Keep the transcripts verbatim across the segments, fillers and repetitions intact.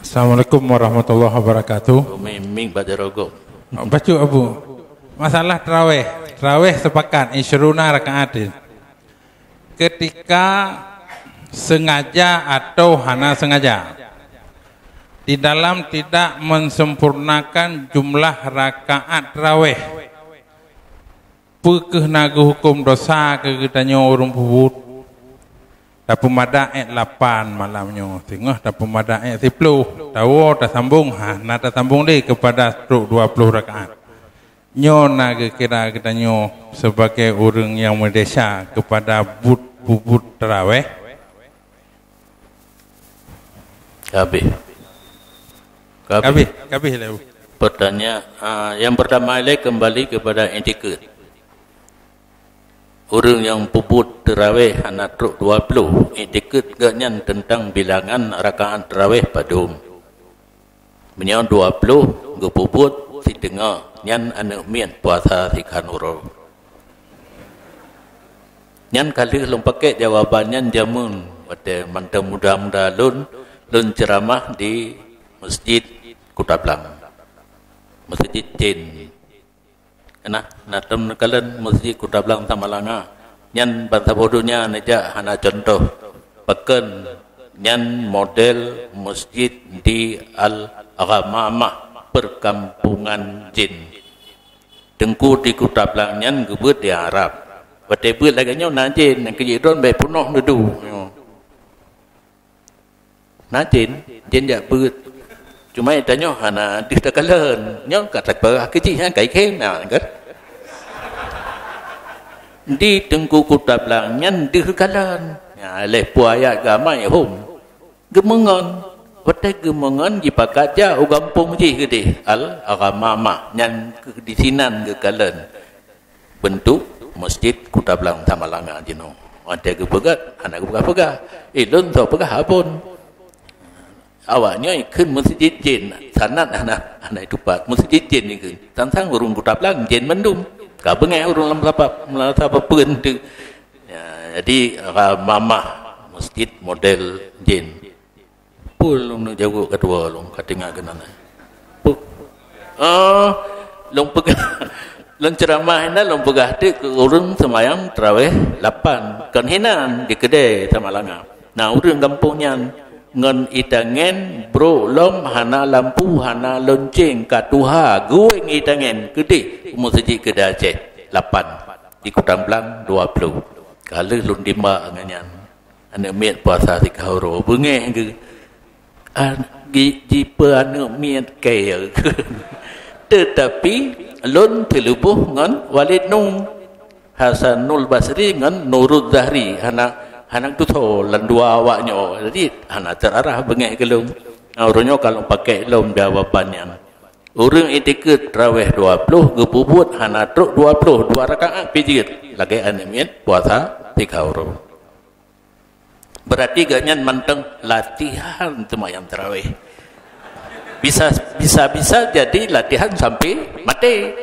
Assalamualaikum warahmatullahi wabarakatuh. Mimik bak jarogong. Bacut, Abu. Masalah tarawih. Tarawih sepakat, isyruna rakaat. Ketika sengaja atau hana sengaja, di dalam tidak mensempurnakan jumlah rakaat tarawih, peu kheueh na geuhuköm dosa keu geutanyoe ureuëng peubuet? Tapeumada ayat lapan malam nyoe, singoh tapeumada ayat siploh, tawoe tasambong, ha, na tasambong lé keupada trok dua ploh rakaat. Nyoe na geukira geutanyoe sebagai ureuëng nyang meudesya keupada buet peubuet tarawih? Habéh. Habéh, habéh lé. Pertanyaan, ah, yang pertama lé kembali kepada etikét. Ureuëng nyang peubuet tarawih hana trok dua ploh, etikét geuhnyan teuntang bilangan rakaat tarawih padum. Meunyoe dua ploh geupeubuet siteungoh, nyan aneuëk miet puasa sikhan uroe. Nyan ka lheueh lôn pakék jawaban nyan jameun watée mantong muda-muda lôn, lôn ceuramah di Masjid Kuta Blang. Masjid Jin. Nah, na tom neukalon Masjid Kuta Blang Samalanga. Nyan bansaboh donya neujak hana cuntoh. Pakon nyan model masjid di Al-Ghamamah, perkampungan jin. Teungku di Kuta Blang nyan geubeuet di Arab. Watée beuet lagée nyoe na jin, nyang keu jidon bék peunoh dudoe. Na jin, jin jak beuet. Cuma tanyoe hana deuh takalon. Nyoe ka tapeugah keu jih nyan kai khem na kan. Di Teungku Kuta Blang nyan deuh kalon. Ya, leh puayat gamai hom. Geumeungon. Watée geumeungon jipakat jak u gampông jih keudeh Al-Ghamamah nyan keu di sinan geukalon. Beuntuk Masjid Kuta Blang Samalanga jinoe. Watée geupeugah, hana geupeugah-peugah. Eh, lôn soe peugah abon. Awaknyoe kheun Masjid Jin, sanad hana, hana itupat. Masjid Jin ikheun. Sang-sang ureuëng Kuta Blang jin mandum. Ka beungéh ureuëng lam sapab, lam sapab peuen tu. Ya, jadi, ah, mamah masjid model jin. Peue lôn neuk jaweueb keudua lôn ka teuingat keunan. Peue? Oh, lôn peugah, lôn ceuramah inan lôn peugah teuk keu ureuëng seumayang tarawih lapan. Kon hinan di keudée Samalanga. Na ureuëng gampông nyan ngon ié tangen brok lom hana lampu, hana lonceng, ka tuha, geuwéng ié tangen keudeh u Meuseujid Keudée Aceh lapan, di Kuta Blang dua ploh. Ka lheueh lôn timbak ngon nyan. Aneuëk miet puasa sikhan uroe, beungéh geuh. Ah, gi-, jipe aneuëk miet kayée. Teutapi lôn teuleuboh ngon Walid Nu, Hasanul Basri ngon Nuruz Zahri, hana, hana geutusoe lam dua awaknyoe. Jadi hana teuarah beungéh keu lôn. Nah, uroe nyoe ka lôn pakék lom jawaban nyan. Ureuëng itikeuet tarawih dua ploh geupeubuet hana trok dua ploh, dua rakaat pih jeuet lagée aneuëk miet puasa sikhan uroe. Berarti geuhnyan mantong latihan seumayang tarawih. Bisa, bisa-bisa jadi latihan sampai maté.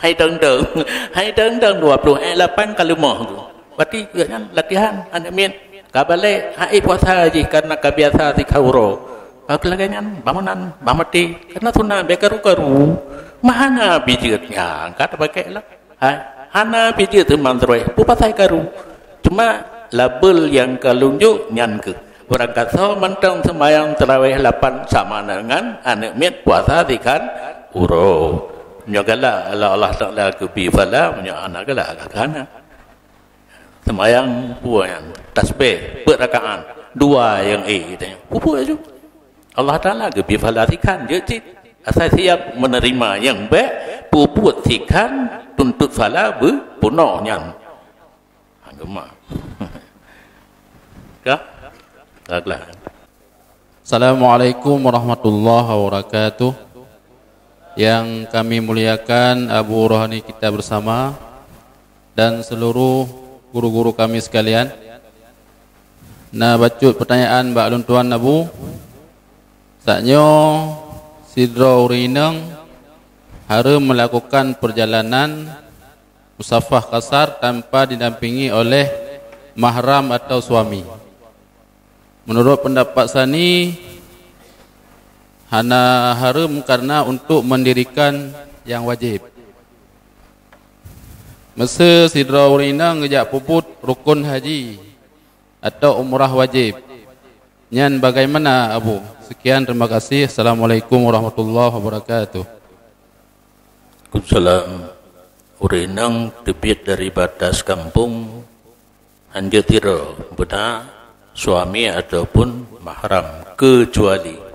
Hai dong-dong, hai dong-dong dua ploh, eh, lapan ka leumoh tu. Berarti geuhnyan latihan, aneuëk miet. Ka balek, hai puasa jih karena ka biasa sikhan uroe. Ka lagée nyan, bangunan, bah maté. Karena sunat, bék karu-karu. Mahana bijeuet nyan, ka tapakék lah. Hai, hana pih jeuet teuma tarawih, peue pasai karu. Cuma label nyang ka lôn jok nyan keuh. Barangkasoe mantong seumayang tarawih lapan sama dengan aneuëk miet puasa sikhan uroe. Meunyoe galak Allah, Allah Taala geubri pahala, meunyoe hana galak, ka hana. Seumayang peue nyan, tasbih, peuet rakaat, dua nyang éh, geutanyoe. Peue-peue laju. Allah Taala geubri pahala sikhan jeuet cit. Asai siab meuneurimong nyang bék, peubuet sikhan tuntot pahala beupeunoh nyan. Ha, geuma. Ka? Ka glah. Assalamualaikum warahmatullahi wabarakatuh. Yang kami muliakan Abu Rohani kita bersama dan seluruh guru-guru kami sekalian. Na bacut pertanyaan bak lôn tuan Abu. Saat nyoe sidroe ureuëng inong hareuem melakukan perjalanan musafah kasar tanpa didampingi oleh mahram atau suami. Menurut pendapat Sani, Hana hareuem karena untuk mendirikan nyang wajéb. Meusé sidroe ureuëng inong geujak peubuet rukon haji atau umrah wajéb, nyan bagaimana, Abu? Sekian, terima kasih. Assalamualaikum warahmatullahi wabarakatuh. Waalaikumsalam. Ureuëng inong teubiet dari batas gampông hanjeuet sidroe, beuna suami ataupun mahram, kecuali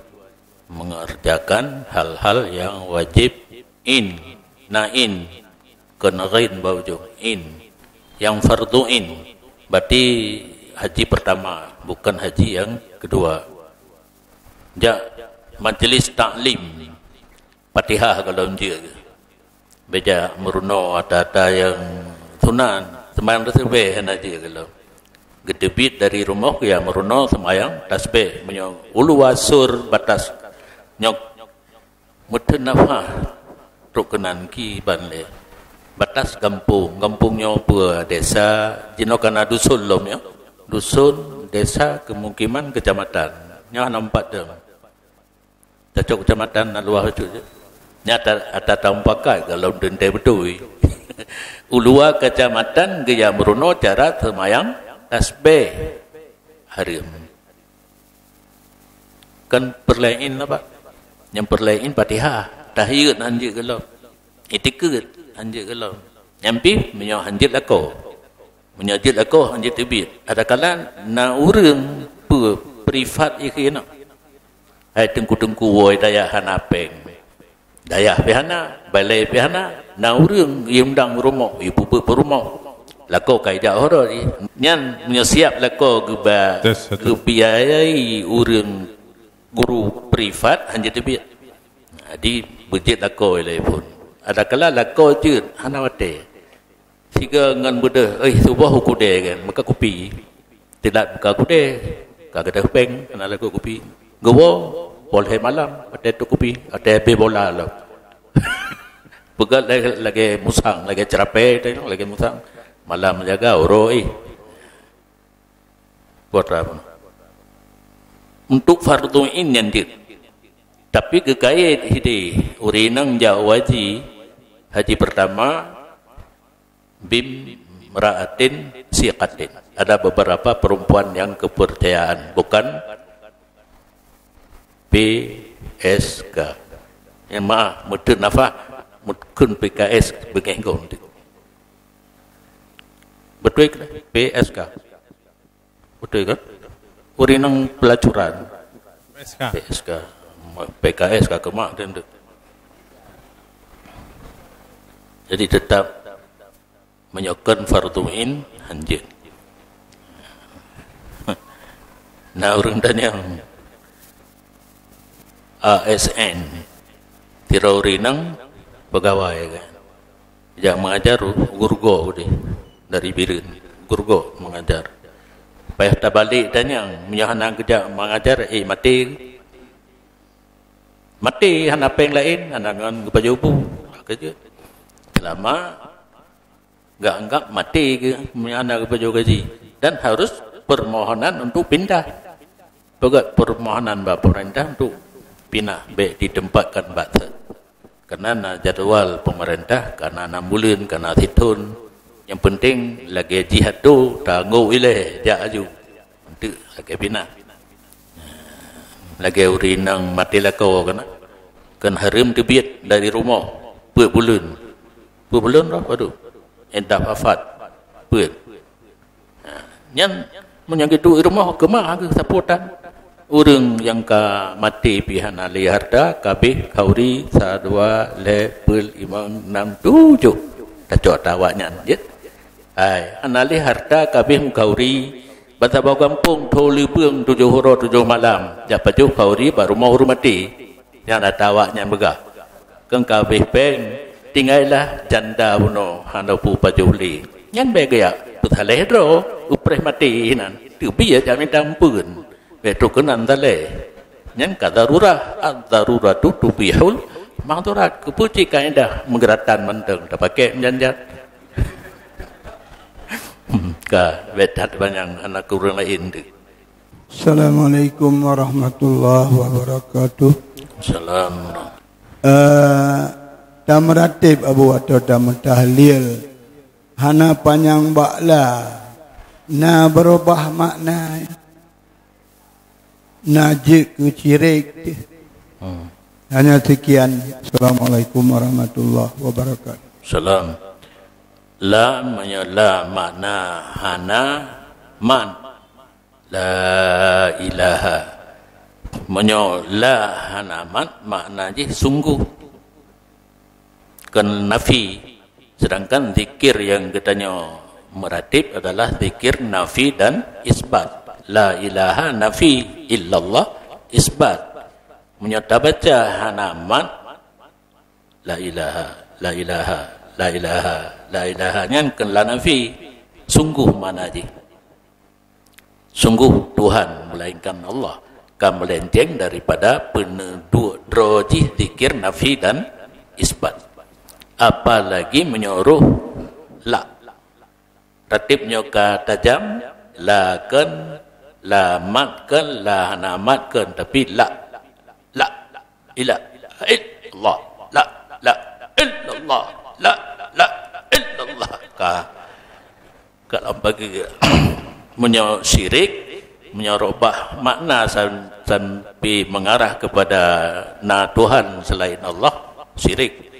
mengerjakan hal-hal yang wajib in, na in, kon ghain bak ujong, in, yang fardu in. Berarti haji pertama, bukan haji yang kedua. Jak majlis taklim, Fatihah gohlom jeuet. Bék jak meurunoe ata-ata nyang sunat, seumayang tasbih hana jeuet gohlom. Geuteubiet dari rumoh geujak meurunoe seumayang tasbih. Meunyoe uluwa sur batas nyoe meuteunafah trok keunan kiban lé. Batas gampông, gampông nyoe peue desa, jinoe kana dusun lom nyoe. Dusun, desa, kemukiman, kecamatan. Nyoe hana empat dong. Tacok kecamatan na luwah bacut je. Nyata ata tamupakat gohlom teuntée beutôi. Uluwa kecamatan geujak meurunoe cara seumayang tasbih. Hareuem. Kan peureulée in apa? Nyang peureulée in Fatihah, tahiyat hanjeuet gohlom. Itikeuet hanjeuet gohlom. Nyang pih meunyoe hanjeuet lakoe. Meunyoe jeuet lakoe hanjeuet teubiet. Adakala na ureuëng peue privat jih keunoe. Hai teungku-teungku woe dayah hana péng. Dayah pih hana, balée pih hana, na ureuëng iundang rumoh, ipeubuet peurumoh. Lakoe ka ijak horot jih. Nyan meunyoe siab lakoe geuba geubiayai ureuëng guru privat hanjeuet teubiet. Jadi beujeuet lakoe lé phon. Adakala lakoe jeuet hana watée. Sigoe ngon beudôh, "Éh, suboh u keudée kan, meuka kupi." Teulat meuka keudée, ka gadôh péng, hana lagot kupi. Geuwoe, poh lhée malam, watée tôk kupi, watée habéh bola lom. Peugét lagée, lagée musang, lagée ceurapée, lagée musang. Malam jaga uroe. Buat apa? Untuk fardu ain nyan jeuet. Tapi geukait hideh, ureuëng nyang jak haji, haji pertama, bimra'atin siqatin. Ada beberapa perempuan yang kepercayaan, bukan P S K. Yang maaf, meuteun nafah, meuteun P K S beungéh goe. Betul ke? P S K. Betul kan? Ureuëng nyang pelacuran. P S K. P S K. P K S ka keumak dan tu. Jadi tetap meunyoe kon fardu ain hanjeuet. Na ureuëng tanyong A S N, sidroe ureuëng nyang peugawai kan. Jak mengajar gurgo deh dari Bireuen, gurgo mengajar. Payah tabalek tanyong, meunyoe hana geujak mengajar, eh, maté. Maté hana péng laén, hana ngon geupajoh bu. Keujeuet. Selama geuanggap maté geuh meunyoe hana geupajoh gaji, dan harus permohonan untuk pindah. Peugét permohonan bak pemerintah untuk pindah, bék ditempatkan bak teuk. Karena na jadwal pemerintah, karena enam bulan, karena sithon. Yang penting lagée jih atoe, tanggok ilée, jak aju. Untuk lagée pindah. Lagée ureuëng nyang maté lakoe kan. Kan hareuem teubiet dari rumoh peuet buleuen. Peuet buleuen roh padub. Iddah wafat. Peuet. Ha, nyan meunyoe geuduek rumoh keumah geuh sapotan. Ureuëng nyang ka maté pih hana lé hareuta, ka abéh khauri, sa, dua, lhée, peuet, limong, nam, tujoh. Tacok ata awaknyan jeuet. Hai, hana lé hareuta ka abéh meukhauri, ban saboh gampông tho leubeueng tujoh uroe tujoh malam, jak pajoh khauri bak rumoh ureuëng maté. Nyan ata awaknyan peugah, "Keu ka abéh péng, tinggai lah janda bunoe hana peue pajoh lé." Nyan bék geujak peusaléh droe, upreh maté inan. Teubiet jak mita ampeuen. Bék trok keunan saléh. Nyan ka darurah, ad-daruratu tubihul mahdurat. Keupeue cit kaedah meugeuratan mantong tapaké meujan-jan. Ka, bék that banyang hana keu ureuëng laén tu. Assalamualaikum warahmatullahi wabarakatuh. Salam. Eh, tameuratéb Abu atau tametahlil hana panyang bak la, na beurubah makna, na jeuet keu syirik. Hmm. Hanya sekian. Assalamualaikum warahmatullahi wabarakatuh. Salam. La, meunyoe la makna hana, man. La ilaha. Meunyoe la hana man, makna jih sungguh. Kon nafi. Sedangkan zikir nyang geutanyoe meuratéb adalah zikir nafi dan isbat. La ilaha nafi, illallah isbat. Meunyoe tabaca hana man, la ilaha, la ilaha, la ilaha, la ilaha, nyan kon la nafi. Sungguh makna jih. Sungguh Tuhan melainkan Allah ka meulenceng daripada peuneuduek droe jih zikir nafi dan isbat. Apalagi meunyoe roh la. Ratéb nyoe ka tajam, la kon, la mat kon, la hana mat kon, tapi la. La ilaha illallah. La, la illallah. La, la illallah. Ka, ka lam bagi. Meunyoe syirik, meunyoe rubah makna sam-, sampai mengarah kepada na Tuhan selain Allah, syirik.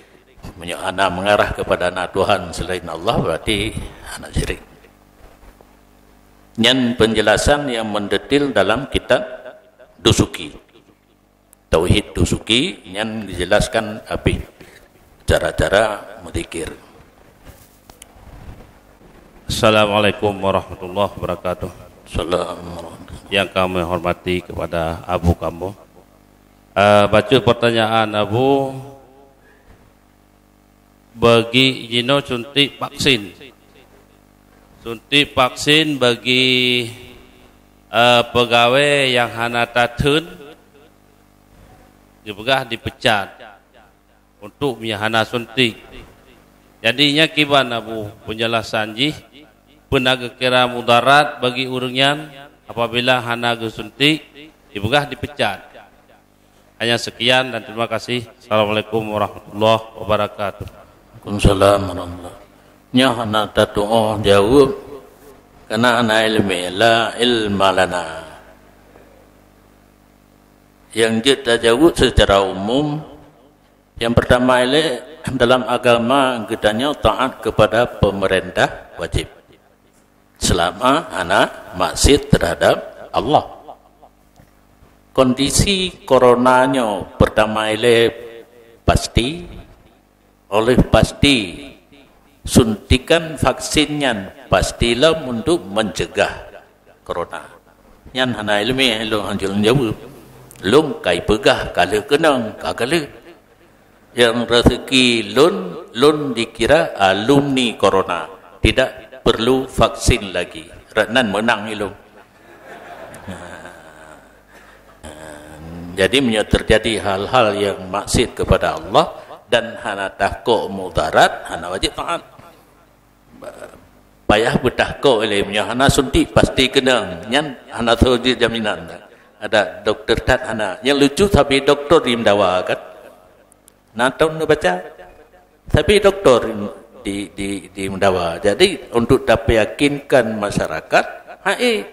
Meunyoe hana mengarah kepada na Tuhan selain Allah, berarti hana syirik. Nyan penjelasan yang mendetil dalam kitab Dusuki. Tauhid Dusuki nyan dijelaskan habis cara-cara menzikir. Assalamualaikum warahmatullahi wabarakatuh. Salam warahmatullahi. Yang kami hormati kepada Abu kamoe. Eh, bacut pertanyaan Abu, bagi jinoe suntik vaksin. Suntik vaksin bagi, eh, pegawai nyang hana tatheun, geupeugah dipecat untuk meunyoe hana suntik. Jadi, nyan kiban Abu penjelasan jih, peue na geukira mudarat bagi ureuëng nyan apabila hana geusuntik, dipeugah dipecat. Hanya sekian dan terima kasih. Assalamualaikum warahmatullahi wabarakatuh. Waalaikumsalam warahmatullahi. Nyoe hana tatuoh jaweueb, karena hana ilmi, la ilma lana. Nyang jeuet tajaweueb secara umum, nyang pertama ilée dalam agama geutanyoe taat kepada pemerintah wajib. Selama hana maksiat terhadap Allah. Kondisi corona nyoe pertama ilée pasti, oleh pasti suntikan vaksin nyan pasti lom untuk mencegah corona. Nyan hana ilmiah lôn hanjeuet jaweueb. Lôn kai peugah ka lheueh keunong, ka, ka lheueh. Nyang rezeki lôn, lôn dikira alumni corona, tidak perlu vaksin lagi. Rak nan meunang ilôn. Jadi, meunyoe terjadi hal-hal yang maksiat kepada Allah dan hana takok mudarat, hana wajib taat. Payah beutakok ilée, meunyoe hana suntik pasti keunong. Nyan hana soe jeuet jaminan. Ada doktor that hana. Nyang lucu sabe doktor di Mendawa kan. Na thôn neubaca. Sabe doktor di, di, di Mendawa. Jadi, untuk tapeyakinkan masyarakat, hai,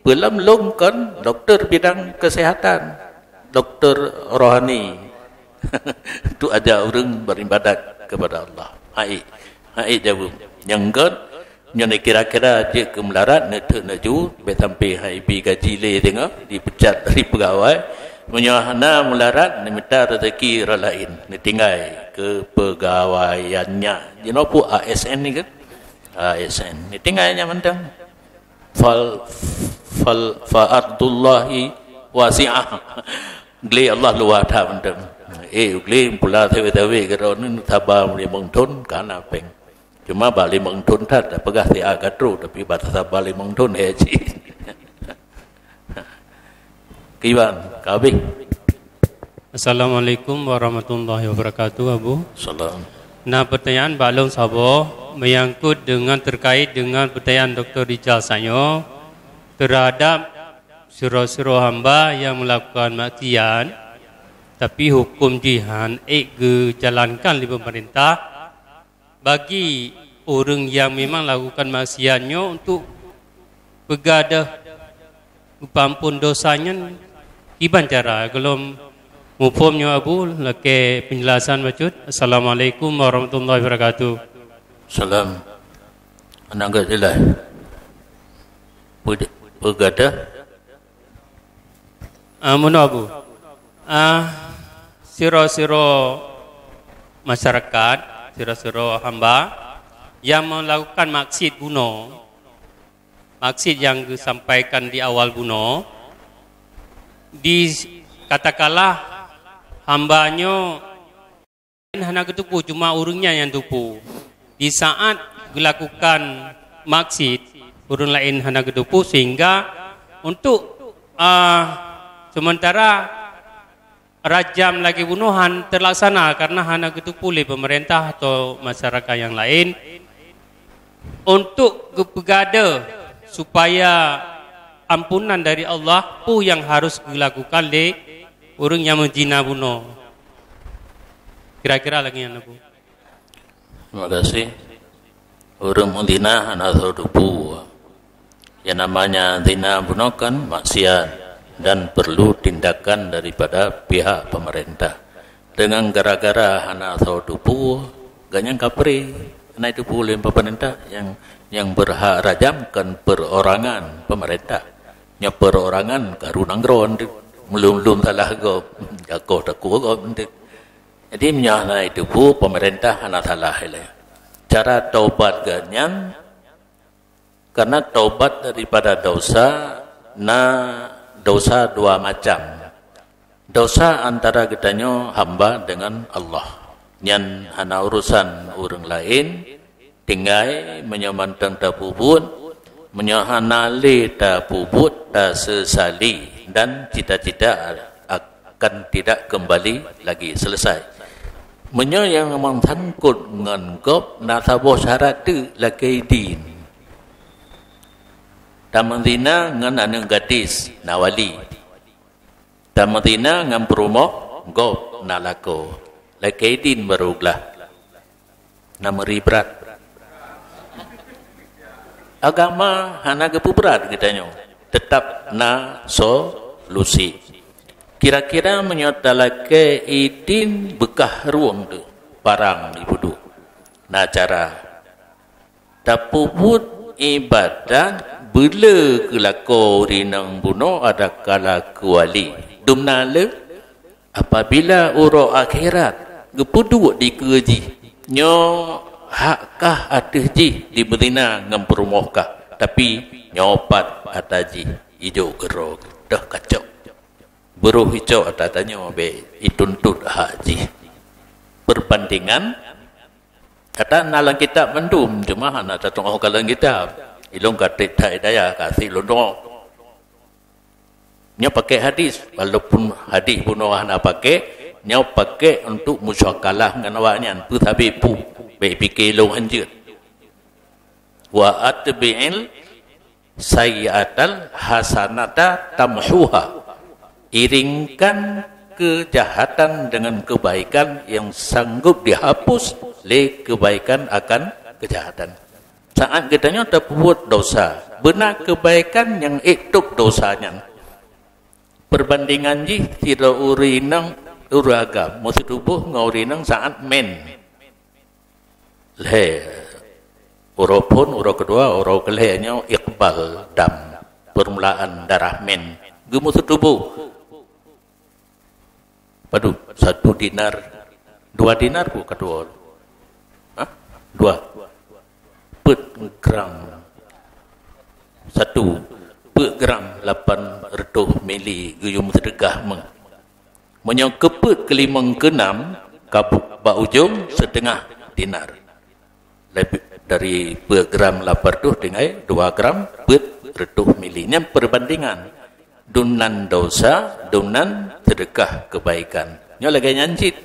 peulom lôn kon doktor bidang kesehatan, doktor rohani. Untuk ajak ureuëng beribadat kepada Allah. Hai, hai jaweueb. Nyang kon, nyoe kira-kira jeuet keu meularat, neuteuk neuju, bèk sampai hai bi gaji lé teungoh, dipecat dari pegawai. Meunyoe hana meularat, neumita rezeki ureuëng laén, neutinggai keupegawaiannya. Jinoe peue A S N ni kan? A S N. Neutinggai nyan mantong. Fal, fal, fa ardullahi wasi'ah. Glé Allah luwa that mantong. Eh, glé pula sabe-sabe keudroe ni saba limong thôn ka na péng. Cuma bak limong thôn that, dak peugah siat ka trok, tapi bak saba limong thôn, eh, cit. Kiban, ka habéh. Assalamualaikum warahmatullahi wabarakatuh, Abu. Salam. Na pertanyaan bak lôn saboh, menyangkut dengan, terkait dengan pertanyaan Doktor Rijal sanyoe terhadap sidroe-sidroe hamba nyang melakukan maksiat, Tapi huköm jih han ék geujalankan lé peumeurintah bagi ureuëng nyang memang lakukan maksiat nyoe untuk peugadôh geupeuampon dosa nyan kiban cara. Gohlom muphom nyoe Abu, lakée peunjelasan bacut. Assalamualaikum warahmatullahi wabarakatuh. Salam. Aneuk geujeulaih. Peugadôh. Ah, meunoe Abu. Ah, sidroe-sidroe masyarakat, sidroe-sidroe hamba yang melakukan maksiat bunoe, maksiat yang geusampaikan di awal bunoe, di, katakanlah hamba nyoe hana geuteupeue, cuma ureuëng nyan nyang teupeue. Di saat geulakukan maksiat, ureuëng laén hana geuteupeue, sehingga untuk, ah, sementara rajam lagée bunoe han terlaksana karena hana geuteupeue lé peumeurintah atau masyarakat nyang laén. Untuk geupeugadôh supaya ampunan dari Allah, peue nyang harus geulakukan lé ureuëng nyang meuzina bunoe? Kira-kira lagée nyan, Abu. Terima kasih. Ureuëng meuzina hana soe teupeue. Yang namanya zina bunoe kan maksiat dan perlu tindakan daripada pihak pemerintah. Dengan gara-gara hana soe teupeue, gobnyan kapré, hana teupeue lé pemerintah, yang, yang berhak rajam kan perorangan pemerintah. Nyoe perorangan karu nanggroe, meulom-lom salah gob, jakoh takue gob. Jadi meunyoe hana teupeue, pemerintah hana salah ilée. Cara taubat gobnyan, karena taubat daripada dosa, na dosa dua macam. Dosa antara geutanyoe hamba dengan Allah. Nyan hana urusan ureuëng laén, tinggai meunyoe mantong tapeubuet, meunyoe hana lé tapeubuet, tasesali dan cita-cita akan tidak kembali lagi. Selesai. Meunyoe nyang meusangkot ngon gob na saboh syarat teuk lakée idin. Tameuzina ngon aneuk gadis na wali. Tameuzina ngon peurumoh gob na lakoe. Lakée idin barô glah. Na meuri brat. Agama hana geupeubrat geutanyoe, teutap na solusi. Kira-kira meunyoe talakée idin beukah rueng teuk parang jipeuduek. Na cara. Tapeubuet iébadat beulé keu lakoe ureuëng inong bunoe adakala keu wali. Dumna le, apabila uroe akhirat geupeuduek dikeue jih, nyoe hak kah ateueh jih jimeuzina ngon peurumoh kah, tapi nyoe pat ata jih ijok keudroe teuh kacok. Beurôh icok ata tanyoe bék ituntot hak jih. Perbandingan Kata na lam kitab mandum, cuma hana tatu'oh ka lam kitab. Ilôn ka treb that hidayah, ka sit lôn tu'oh. Nyoe pakai hadis, walaupun hadis bunoe hana pakai, nyoe pakai untuk musyakalah ngon awaknyan, peue sabe peue, bék pike lôn hanjeuet. Wa atbi'il sayyi'atal hasanata tamhuha. Iringkan kejahatan dengan kebaikan yang sanggup dihapus lé kebaikan akan kejahatan. Saat geutanyoe tapeubuet dosa, beuna kebaikan nyang ék tôb dosa nyan. Perbandingan jih sidroe ureuëng inong ureuëng agam meuseutubôh ngon ureuëng inong saat men. Lhée. Uroe phon, uroe keudua, uroe keulhée nyoe iqbal dam, permulaan darah men. Geumeuseutubôh. Padub, satu dinar, dua dinar ku keudua. Hah? Dua. Peuet gram. Satu. Peuet gram lapan reutôh mili geuyue meuseudekah meuh. Meunyoe keupeuet keulimong keunam, ka bu-, bak ujong siteungoh dinar. Leubeh dari peuet gram lapan reutôh tinggai dua gram peuet reutôh mili. Nyan perbandingan. Dumnan dosa, dumnan seudeukah keubaikan. Nyoe lagée nyan cit.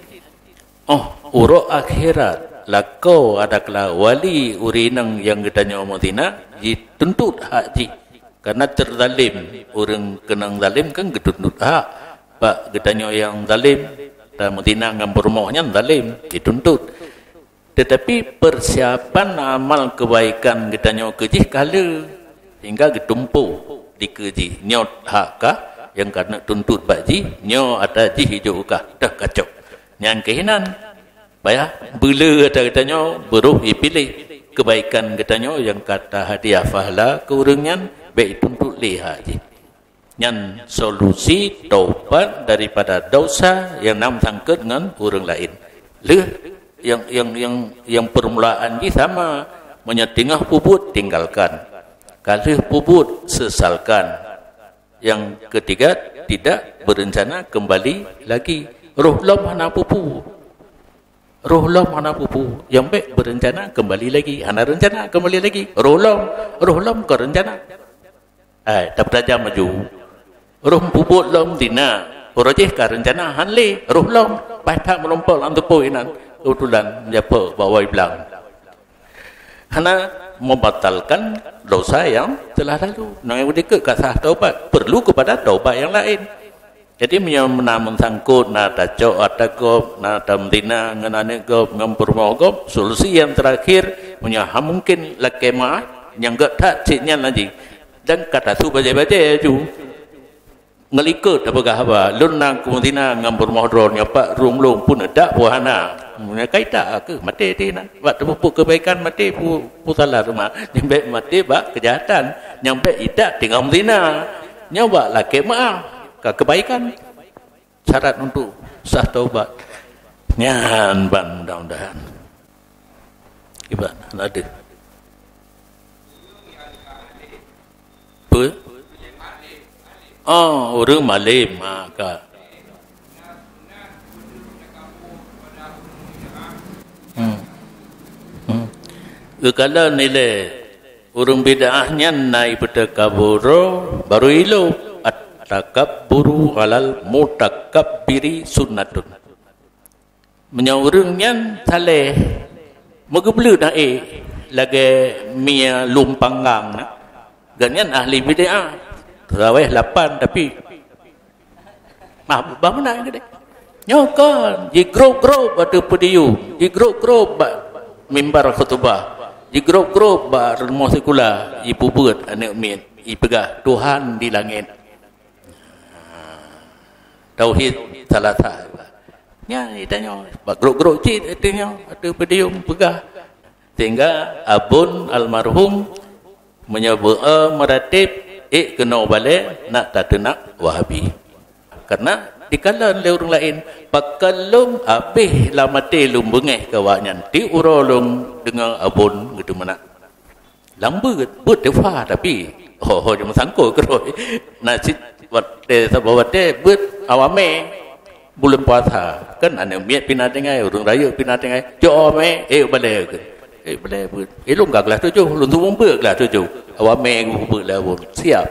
Oh, uroe akhirat, lakoe adakala wali ureuëng inong nyang geutanyoe meuzina, jituntot hak jih. Karena teuzalém, ureuëng keunong zalém kan geutuntot hak. Bak geutanyoe nyang zalém, Ata meuzina ngon peurumoh nyan zalim, dituntut. Teutapi peusiapan amal keubaikan geutanyoe keu jih ka le, sehingga geutumpôk dikeue jih. Nyoe hak kah nyang ka neutuntut bak jih, nyoe ata jih ijok kah, teuh kacok. Nyan keuh inan. Payah beuleu ata geutanyoe, beuroh ipiléh keubaikan geutanyoe nyang ka tahadiah pahala keu ureuëng nyan, bék ituntut lé hak jih. Nyan solusi taubat daripada dosa nyang na meusangkot ngon ureuëng laén. Lheueh nyang, nyang, nyang, nyang peurmulaan jih sama, meunyoe teungoh peubuet, tinggalkan. Ka lheueh peubuet, sesalkan. Nyang ketiga, tidak berencana kembali lagi. Roh lom hana peue-peue. Roh lom hana peue-peue. Nyang bék berencana kembali lagi. Hana rencana kembali lagi. Roh lom, roh lom kon rencana. Hai, tapeutajam laju. Roh peubuet lom zina. Uroe jih ka rencana han lé. Roh lom, paih that meureumpok lam teupeu inan. Keubeutulan meujapok bak wai blang. Hana membatalkan dosa yang telah lalu. Nyang dikeue ka sah taubat, perlu kepada taubat yang lain. Jadi, meunyoe na meusangkot, na tacok ata gob, na tameuzina ngon aneuk gob, ngon peurumoh gob, solusi yang terakhir, meunyoe hana mungkin lakée meu'ah, nyang gét that cit nyan laju. Dan ka tasu bajée-bajée laju. Ngon likot tapeugah haba, lôn na kumeuzina ngon peurumoh droeneuh, pat rhueng lôn pun dak pun hana. Meunyoe ka itak kheueh maté teuh inan. Bak teupeubuet keubaikan maté pu-, peue salah teuma. Nyang bék maté bak keujahatan. Nyang bék itak teungoh meuzina. Nyoe bak lakée meu'ah. Ka keubaikan. Syarat untuk sah taubat. Nyan ban mudah-mudahan. Kiban, hana deuh. Peue? Oh, ureuëng malem, ha, ka. Hmm. Hmm. Geukalon ilée ureuëng bid'ah nyan na ipeutakaburo, barô ilop. At-takabburu alal mutakabbiri sunnatun. Meunyoe ureuëng nyan saleh, meugeubleut aé lagée mie lom panggang na, gobnyan ahli bid'ah. Tarawéh lapan tapi, mah, bah meunan keudeh. Nyoe kon, jigrob-grob ateueh podium, jigrob-grob bak mimbar khutubah, jigrob-grob bak rumoh sikula, jipeubuet aneuk miet, jipeugah, "Tuhan di langét." Tauhid salasah. Nyan geutanyoe bak grob-grob cit ateueh nyoe, ateueh podium peugah. Sehingga abon almarhum meunyoe beu-, eh, meurateb, ék keunoe balée nak tateunak Wahabi. Karena dikalon lé ureuëng laén, pakon lôn habéh lam até lôn beungéh keu awaknyan, tieb uroe lôn deungoe abon geuteumeunak. Lam beuet, beuet teufa, tapi ho-ho nyang meusangkot keudroe. Na cit watée saboh watée beuet awamé buleuen puasa, kan aneuk miet pih na tinggai, ureuëng rayeuk pih na tinggai, cok awamé, ék balée keuh. Ék balée beuet. Ilôn ka glah tujoh, lôn tuwoe beuet glah tujoh. Awamé geubeuet lé awon. Siap.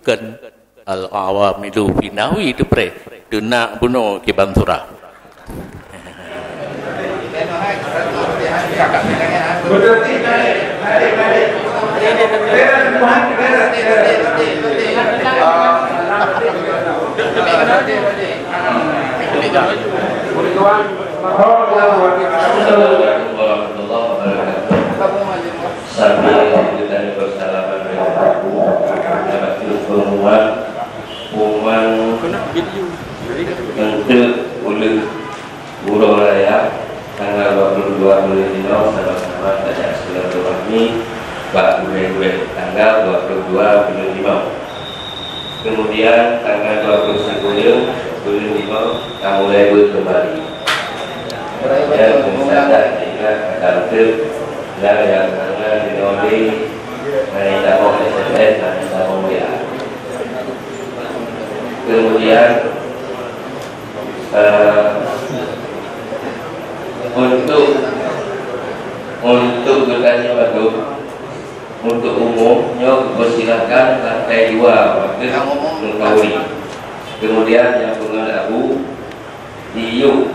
Kan Al-awamilu fi nahwi teupreh, teunak bunoe kiban surah. Sambil kita bersalaman dengan Abu, kita baca pengumuman, pengumuman untuk uleh uroe raya tanggal dua puluh dua buleuen lima sama-sama tajak silaturahmi bak gurée-gurée tanggal dua puluh dua buleuen lima. Kemudian tanggal dua puluh satu buleuen lima ka mulai beuet keumbali. Dan peusatan ingat akan teuh dan nyang hana jinoe lé, hana jitamong S M S, hana jitamong W A. Kemudian, eh, untuk, untuk geutanyoe mandum, untuk umum, nyoe geupersilakan lantai dua, waktu mengkauli. Kemudian nyang peungeut abu, di yub,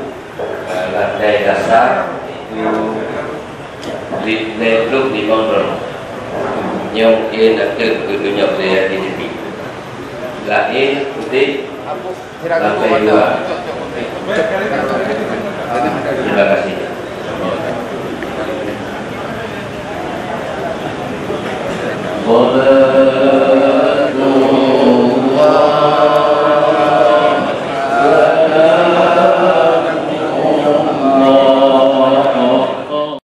eh, lantai dasar, itu lhèe ploh limong droe. Nyoe mungkin nakeuh geutunyok lé di tepi. Lahé putéh lantai dua. Qala